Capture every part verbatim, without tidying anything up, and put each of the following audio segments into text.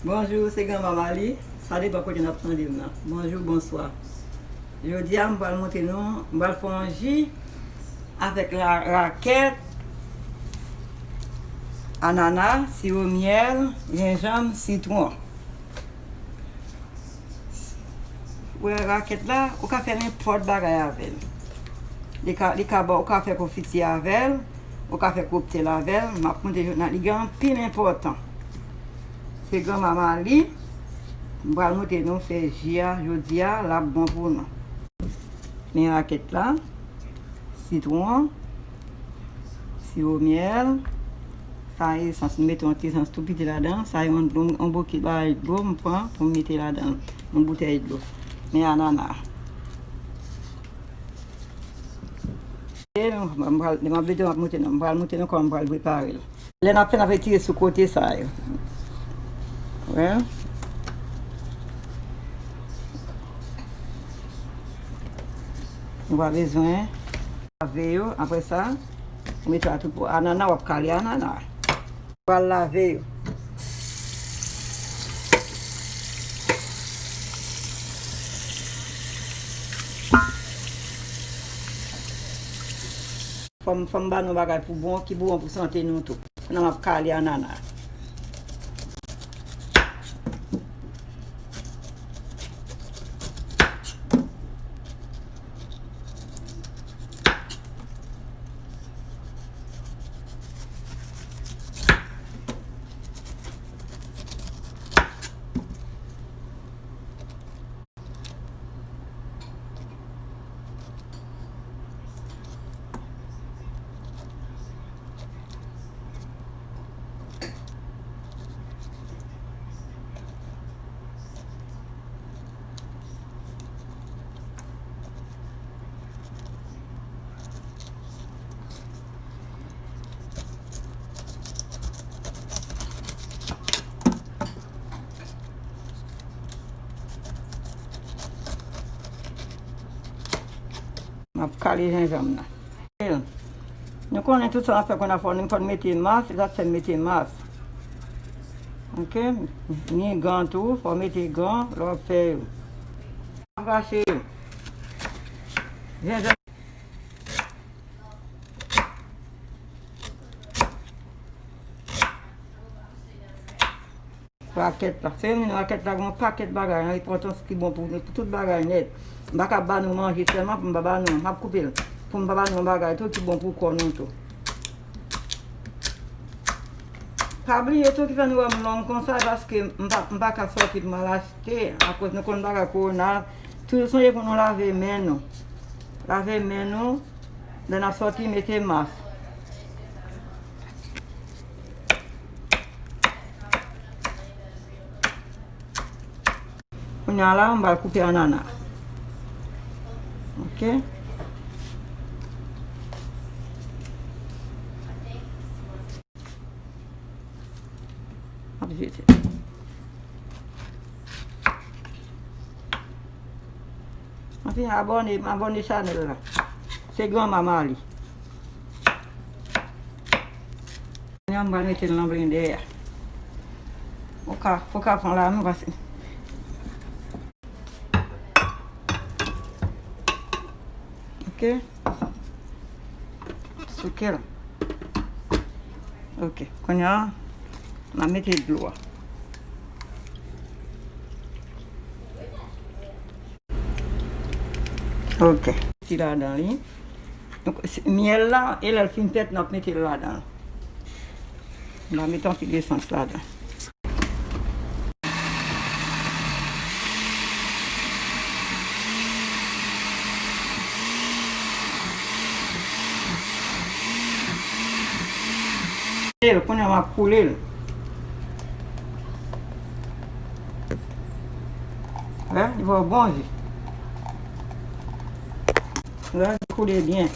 Bonjou, se Granma Mali. Sa depann kote n ap tande m nan. Bonjou, bonswa. Jodi a, m pral montre nou, m pral fè yon ji avèk la, rakèt, anana, siwo myèl, jenjanm, sitwon. Ou wè rakèt la, ou ka fè nenpòt bagay avè l. Li ka, li ka ba, ou ka fè konfiti avè l, ou ka fè koktèl avè l. M ap montre jodi a, li gen anpil enpòtan. Se Granma Mali, m pral montre nou fè ji a jodi a, l ap bon pou nou. Men rakèt la, sitwon, siwo myèl, sa esans, m mete yon ti esans tou piti ladan, sa yon, yon, yon bokit bagay dlo m pran pou m mete ladan, yon boutèy dlo. Men anana. E m pral, m ap vide, m ap montre nou, m pral montre nou kòman m pral prepare l. Lè n ap fè, n ap retire sou kote sa yo. Wè. Nou pa bezwen. Lave yo, apre sa, ou mete la tout pou anana, w ap kale anana. Pral lave yo. Fò m, fò m ba nou bagay pou bon, ki pou bon pou sante nou tou. Kounye a m ap kale anana. M ap kale jenjanm nan. Nou konnen tout sa n ap fè, kounye a fò nou, fò n mete mas, se sa k fè m mete mas. Oke? Ni gan tou, fò w mete gan lè w ap fè yo. Rache yo. Jenjanm. Rakèt la. Se yon rakèt la, gen yon pakèt bagay, yon enpòtans ki bon pou, pou tout bagay nèt. M pa ka ba nou manje sèlman pou m pa ba nou, m ap koupe l. Pou m pa ba nou yon bagay tou ki bon pou kò nou tou. Pa bliye tou ki fè nou wè m long konsa, paske m pa, m pa ka sòti pou m al achte, akoz nou konn bagay kowona, toujou sonje pou nou lave men nou. Lave men nou, lè n ap sòti, mete mas. Kounye a la, m pral koupe anana. Oke. M ap jete. Anfen, abòne, abòne chanèl la. Se Granma Mali. Kounye a m pral mete l nan blendè a. Ou ka, ou ka pran la men pase. Oke. Souke l. Oke. Kounye a, m a mete dlo a. Oke. Ti ladan li. Donk, se, myèl la, e lè l fin fèt, n ap mete l ladan. N a mete yon ti esans ladan. Kounye a, m ap koule l. Wè, li ba w bon ji. Wè, li koule byen.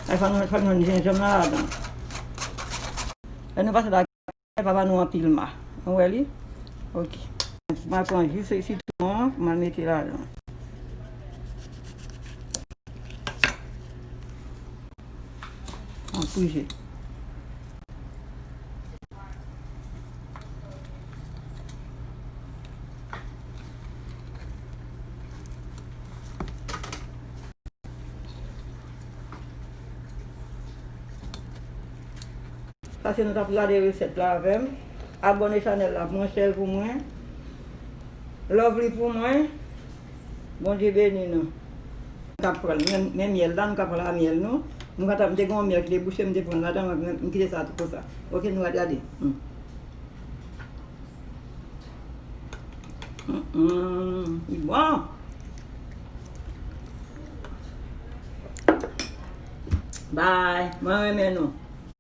Fò nou, fò nou jenjanm nan ladan. Lè nou pase la, pa ba nou anpil ma. Nou wè li? Oke. M a pran jis sitwon an, m a mete ladan. M a bouje. M ap bouje. Paske nou t ap gade resèt la avè m. Abòne chanèl la pou mwen, share l pou mwen. Love li pou mwen. Bondye beni nou. M k ap pran men, men myèl la, nou ka pran la myèl nou. Nou ka ta, m te gen yon myèl ki te bouche, m te pran ladan, m, m kite sa tou konsa. Ok, nou al gade. Hmm. Mm, mm, li bon. Bye. Mwen renmen nou.